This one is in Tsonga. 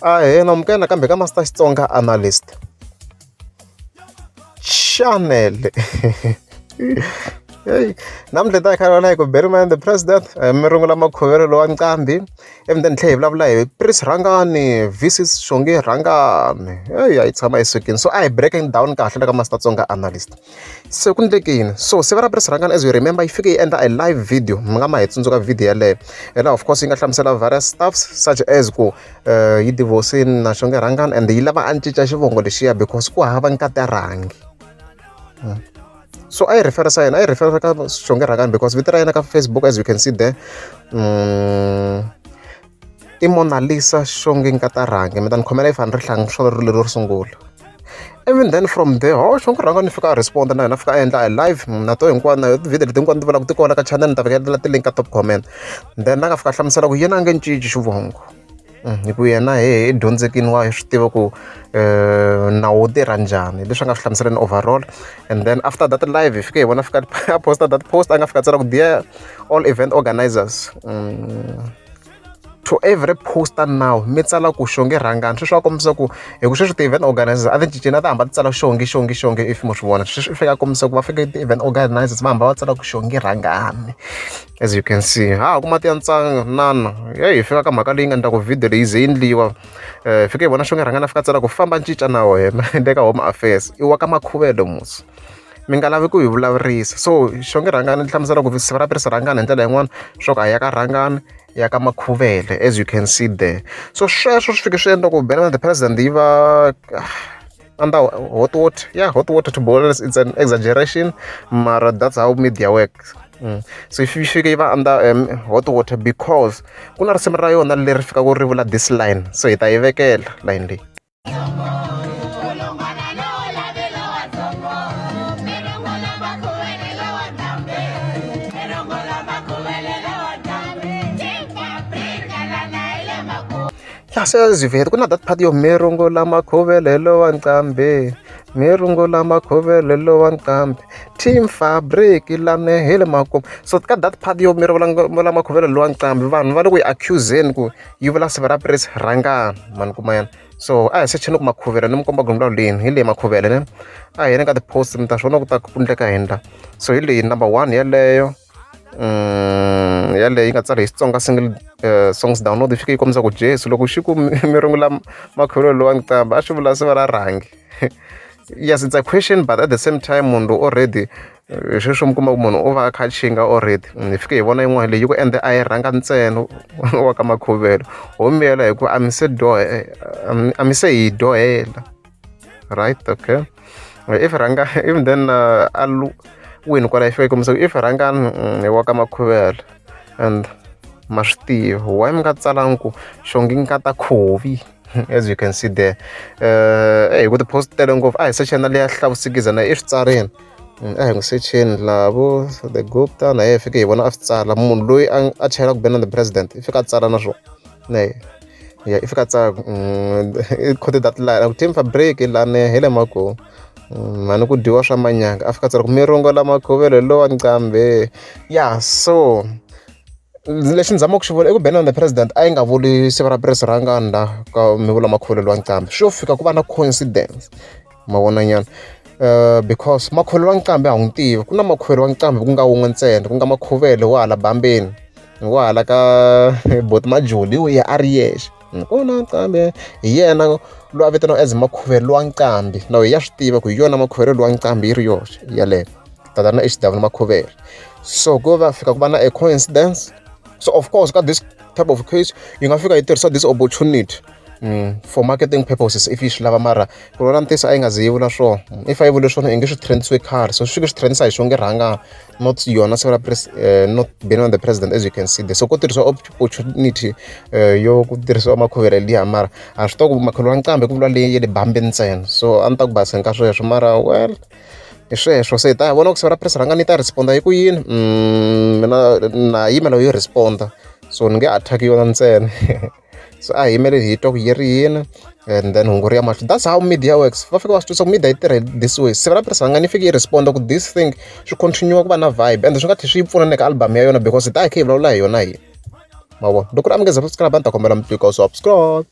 Ahee, na amukela nakambe ka Master Xitsonga Analyst Channel. Hey, namuntlha hi ta hi kha hi vulavula hi ku Benny the President, mi rungula Makhovelo lowa nqambi, ivi then hi tlhela hi vulavula hi Prince Rhangani versus Xongi Rhangani. Heyi a yi tshama yi sukile. So a hi break-eni down kahle la ka Master Tsonga Analyst. Se ku endleke yini? So siva ra Prince Rhangani, as you remember, yi fike yi endla a live video, mi nga ma hi tsundzuka video yeleyo, hi laha of course yi nga hlamusela various stuffs such as ku yi divorce-ini na Xongi Rhangani and yi lava a cinca xivongo lexiya because ku hava nkata rhangi. So a yi reference yena, a yi reference ka Xongi Rhangani because vito ra yena ka Facebook, as you can see there, i Monalisa Xongi Nkata Rhangi. Mi ta ni khomela if a ni ri hlangi swona ri lero sungula. Even then from there, ho Xongi Rhangani fika a respond na yena, fika a endla a live na to hinkwato, na video leti hinkwato ti vulaka ti kona ka channel, ni ta vekela ti-link ka top comment. Then a nga fika a hlamusela ku yena a nge cinci xivongo hi ku yena he i dyondzekini, wa swi tiva ku nawu wu tirha njhani, leswi a nga swi hlamuseleni overall. And then after that live, hi fike hi vona fika a posta that post, a nga fika a tsala ku, "Dear all event organizers, to every poster now mi tsala ku Xongi Rhangani." Sweswi va kombisa ku hi ku sweswi ti-event organizers a ti cincini, a ti hamba ti tsala Xongi, Xongi, Xongi. If mo swi vona sweswi, i fika a kombisa ku va fike ti-event organizers va hamba va tsala ku Xongi Rhangani, as you can see. Ha ha kuma ti ya ntsanana hey, hi fika ka mhaka leyi nga endla ku video leyi ze yi endliwa. Fike hi vona Xongi Rhangani a fika a tsala ku famba cinca na wena le ka Home Affairs, i wa ka Makhuvele musi, mi nga lavi ku hi vulavurisa. So Xongi Rhangani hlamusela ku siva ra Prince Rhangani hi ndlela yin'wana swa ku a ya ka Rhangani, ya ka Makhuvele, as you can see there. So sweswo swi fike swi endla ku Benny the President yi va under hot water, yeah, hot water to be honest, it's an exaggeration, mara that's how media works. So yi fike yi va under hot water because ku na risimu ra yona leri fikaka ri vula this line, so hi ta yi vekela line leyi. Ya, se as ku na that part yo mirungu lama khuvelelo wa nqambi, mirungu lama khuvelelo wa nqambi, team Fabric lane hi le makumu. So ka that part yo mirungu lama khuvelelo wa nqambi, vanhu va le ku yi accuseni ku yi vula siva ra Prince Rhangani mani kuma yena. So a hi secheni ku Makhuvele ni mi komba ku ni hi leyi Makhuvele ne a hi yeni ka ti-post, mi ta swi vona ku ta ku endleka yini la. So hi leyi number one yeleyo, yaleyo yi nga tsala hi Xitsonga single songs download, yi fike yi kombisa ku Jesu loko xi ku mirungu la Makhuvele lowa nqambi, a swi vula siva ra rhangi. Yes, it's a question, but at the same time munhu already sweswo mi kuma ku munhu u va a kha a chinga already. Hi fike hi vona yin'wana leyi ku ende a yi rhanga ntsena wa ka Makhuvele, ho miyela hi ku a mi se dyohe, a mi se hi dyohela, right? Okay, if rhanga, even then a wini kwala yi fika yi kombisa ku if Rhangani hi wa ka Makhuvele and ma swi tiva, why mi nga tsalangi ku Xongi Nkata Khovi, as you can see there. Hi ku ti-post tele ngopfu, a hi secheni leya Hlavusikiza na i swi tsarini. A hi n'wi secheni lavo the Gupta na yehe fike hi vona a swi tsala, munhu loyi a chayelaka Benny the President, i fika a tsala na swona na yehe ya i fika a tsala i quote that line, ku team Fabric lane hi le makumu mhani ku dyiwa swa manyanga, a fika a tsala ku mirungo lama khuvelo lowa nqambi. Ya, so lexi ni zamaka ku xi vula i ku Benny the President a yi nga vuli siva ra Prince Rhangani la ka mi vula Makhuvele lowa nqambi, swo fika ku va na coincidence, ma vona nyana, because Makhuvele wa nqambi a n'wi tivi. Ku na Makhuvele wa nqambi ku nga wun'we ntsena, ku nga Makhuvele wa hala Bambeni, wa hala ka Boti Majoli, hi a ri yexe ku na nqambi, hi yena loyi a vitaniwa as Makhuvele lowa nqambi. Na ya swi tiva ku hi yona Makhuvele lowa nqambi yi ri yoxe yaleyo tatana HW Makhuvele. So ku va fika ku va na a coincidence. So of course ka this type of case yi nga fika yi tirhisa this opportunity for marketing purposes if yi swi lava, mara ku vula ntiyiso a yi nga ze yi vula swona. If a yi vule swona i nge swi trendisiwe khale, so swi fike swi trendisa hi Xongi Rhangani, not yona siva ra not Benny the President, as you can see there. So ko tirhisiwa opportunity yo ku tirhisiwa Makhuvele liya, mara a swi tiva ku Makhuvele wa nqambi ku vula leyi ya le Bambeni ntsena. So a ni ta ku baseni ka sweswo, mara well, hi sweswo. Se hi ta vona ku siva ra Prince Rhangani yi ta responda hi ku yini. Mina na yimela yo responda, so ni nge attack yona ntsena. So a hi yimele hi twa ku yi ri yini and then hungu ri ya mahlweni. That's how media works. Va fika va swi twisa ku media yi tirha this way. Siva ra Prince Rhangani yi fike yi responda ku this thing swi continue ku va na vibe and swi nga tlhela swi yi pfuna na ka album ya yona because hi ta hi kha hi vulavula hi yona hina, ma vona. Loko ri amukeza subscribe, a ni ta kombela mi tlika subscribe.